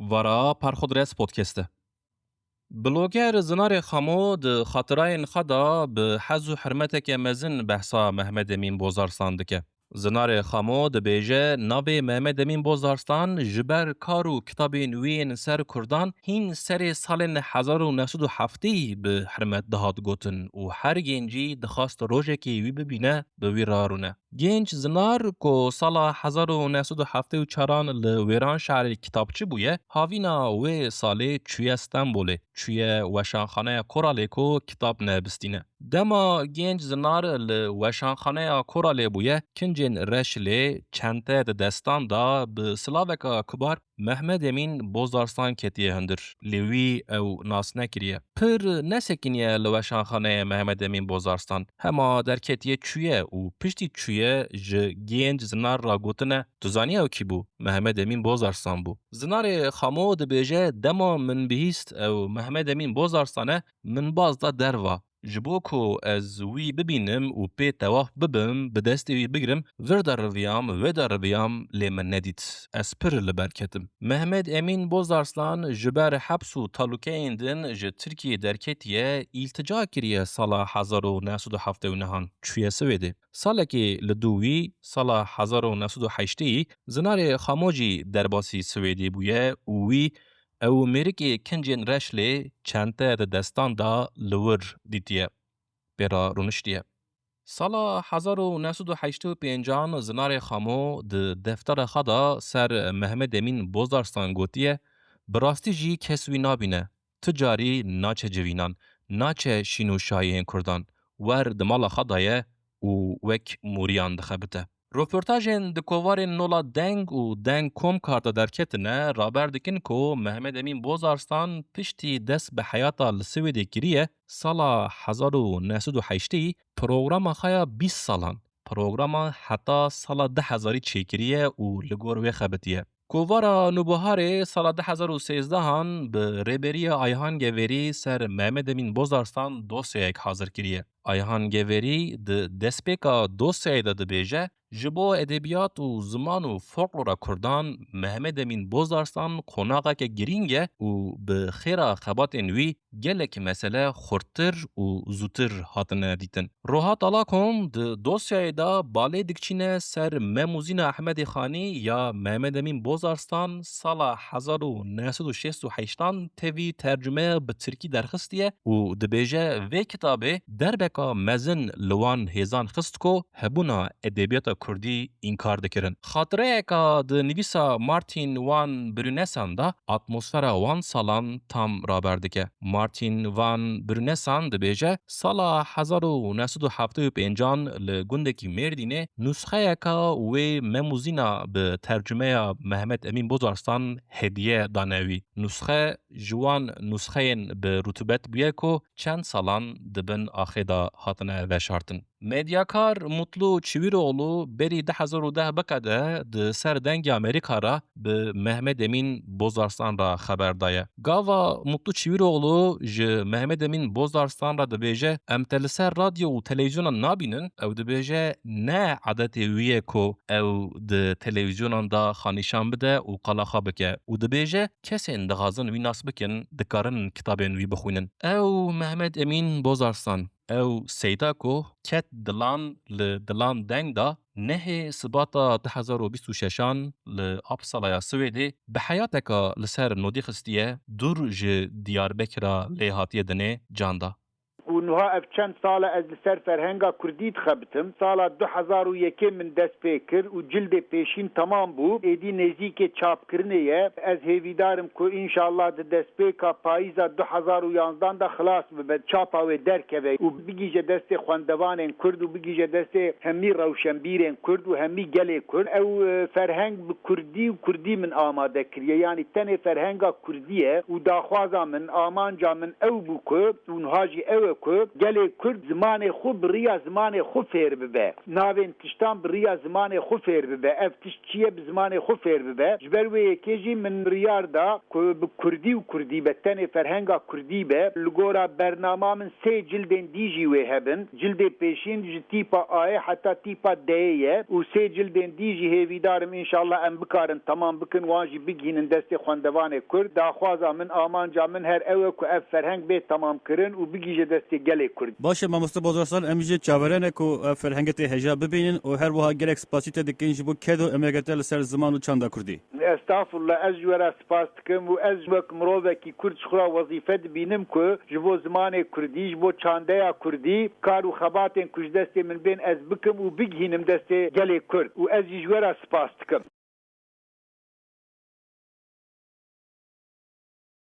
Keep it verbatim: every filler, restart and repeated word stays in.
Vara Parxodres Podcast e. Bloger Zinarê Xamo di xatirayên xwe de bi hez û hurmeteke mezin behsa Mehmed Emîn Bozarsan dike. Zinarê Xamo dibêje navê Mehmed Emîn Bozarsan ji ber kar û kitabên wî yên ser Kurdan hîn serê salên hezar û neh sed û heftê bi hurmet dihat gotin û her gencî dixwast rojekê wî bibîne, bi wî re rûne. Genç Zinar ku sala hezar û neh sed û heftê û çaran li Wêranşarê kitapçi bûye, havîna wê salê çûye Stenbolê, çûye Weşanxaneya Koralê ku kitab nebistîne. Dema genç Zinar li Weşanxaneya Koralê bûye, kincên reş lê çente di destan de bi silaveka kibar Mehmed Emîn Bozarsan ketiye hundir. Lê wî ew nas nekiriye. Pir nesekiniye li Weşanxaneyê Mehmed Emîn Bozarsan. Hema derketiye çûye û piştî çûye ji genç Zinar re gotine, "Tu zanî ew kî bû? Mehmed Emîn Bozarsan bû." Zinarê Xamo dibêje, "Dema min bihîst ew Mehmed Emîn Bozarsan e, min baz da derva. Ji bo ku ez wî bibînim û pê tewaf bibim, bi destê wî bigrim, vir de riviyam, wê de riviyam, lê min nedît. Ez pir li ber ketim." Mehmed Emîn Bozarslan ji ber heps û talûkeyên din ji Tirkiyê derketiye, îltica kiriye sala hezar û neh sed û heftê û nehan, çûye Swêdê. Salekê li dû wî, sala hezar û neh sed û heştê, Zinarê Xamo jî derbasî Swêdê bûye û wî ew mêrikê kincên reş lê çente di destan de li wir dîtiye, pê re rûniştiye. Sala hezar û neh sed û heştê û pêncan Zinarê Xamo di deftera xwe de ser Mehmed Emîn Bozarslan gotiye, "Bi rastî jî kes wî nabîne, tu carî naçe civînan, naçe şîn û şahiyên Kurdan, wer di mala xwe de ye û wek mûriyan dixebite." Roportajên di kovarên Nola Deng û Deng Komkar de derketine, raber dikin ku Mehmed Emîn Bozarslan piştî dest bi heyata li Swêdê kiriye, sala hezar û neh sed û heştê programa xwe ya bîst salan, programa heta sala du hezarî çêkiriye û li gor wê xebitiye. Kovara Nûbiharê sala du hezar û sêzdehan bi rêberiya Ayhan Geverî ser Mehmed Emîn Bozarslan dosyayek hazir kiriye. Ayhan Geverî di destpêka dosyayê de dibêje, ji bo edebiyat û ziman û folklora Kurdan Mehmed Emîn Bozarslan qonaxeke girîng e û bi xêra xebatên wî gelek mesele xurttir û zûtir hatine dîtin. Rohat Alakom di dosyayê de balê dikçîne ser Mem û Zîna Ehmedê Xanî ya Mehmed Emîn Bozarslan sala hezar û neh sed û şêst û heştan tevî tercumeya bi tirkî derxistiye û dibêje, vê kitabê derbeka mezin li wan hêzan xist ku hebûna edebiyata kurdî înkar dikirin. Xatireyeka di nivîsa Martin Van Brunesan de atmosfera wan salan tam raber dike. Martin Van Brunesan dibêje, sala hezar û neh sed û heftê û pêncan li gundekî Mêrdînê nusxeyeka wê Mem û Zîna bi tercumeya Mehmet Emîn Bozarslan hediye dane wî. Nusxe ji wan nusxeyên bi rutubet bûye ku çend salan di bin axê de hatine veşartin. Medyakar Mutlu Çivîroğlu berî du hezar û deh biqede di ser Dengê Amerîka re bi Mehmet Emîn Bozarslan re xeber daye. Gava Mutlu Çivîroğlu ji Mehmet Emîn Bozarslan re dibêje, "Em te li ser radyo û televîzyona nabînin." Ew dibêje, "Ne edetê wî ye ku ew di televîzyonan de xwe nîşan bide û qala xwe bike." Û dibêje, "Kesên dixwazin wî nas bikin, dikarin kitabên wî bixwînin." Ew Mehmet Emîn Bozarslan, ew seyda ku ket dilan li dilan deng da, nehê Sibata du hezar û bîst û şeşan li Uppsalaya Swêdê bi heyateka li ser nodî xistiye, dûr ji Diyarbekira lê hatiye dinê can da. Û niha ev çend sal e ez li ser ferhenga kurdî dixebitim. Sala du hezar û yekê min dest pê kir û cildê pêşîn temam bû. Êdî nêzîkê çapkirinê ye. Ez hêvîdar im ku înşallah di destpêka payîza du hezar û yanzdan de xilas bibe. Çapa wê derkeve û bigihîje destê xwendevanên kurd û bigihîje destê hemî rewşenbîrên kurd û hemî gelê kurd. Ew, e, ferheng bi kurdî û kurdî min amade kiriye. Yanî tenê ferhenga kurdî ye û daxwaza min, amanca min ew bû ku, û niha jî ew e ku ku gelê Kurd zimanê xwe bi riya zimanê xwe fêr bibe. Navên tiştan bi riya zimanê xwe fêr bibe. Ev tişt çi ye, bi zimanê xwe fêr bibe. Ji ber wê yekê jî min biryar da ku bi kurdî û kurdî be, tenê ferhenga kurdî be. Li gora bernama min sê cildên dî jî wê hebin. Cildê pêşîn ji tîpa A'yê heta tîpa D'yê ye û sê cildên dî jî hêvîdar im, înşallah em bikarin temam bikin, wan jî bigihînin destê xwendevanê Kurd. Daxwaza min, amanca min her ew e ku ev ferheng bê temamkirin û bigihîje destê gelê Kurd. Baş e, mamoste Bozarsan, em jî çaverê ne ku ev ferhengê tê hêja bibînin û her wiha gelek spasî te dikin ji bo ked û emegê te li ser ziman û çanda kurdî. Estağfurullah, ez ji we re spas dikim û ez wek mirovekî Kurd ji xwe re wezîfe dibînim ku ji bo zimanê kurdî, ji bo çandeya kurdî kar û xebatên ku ji destê min bên ez bikim û bigihînim destê gelê Kurd û ez jî ji we re spas dikim.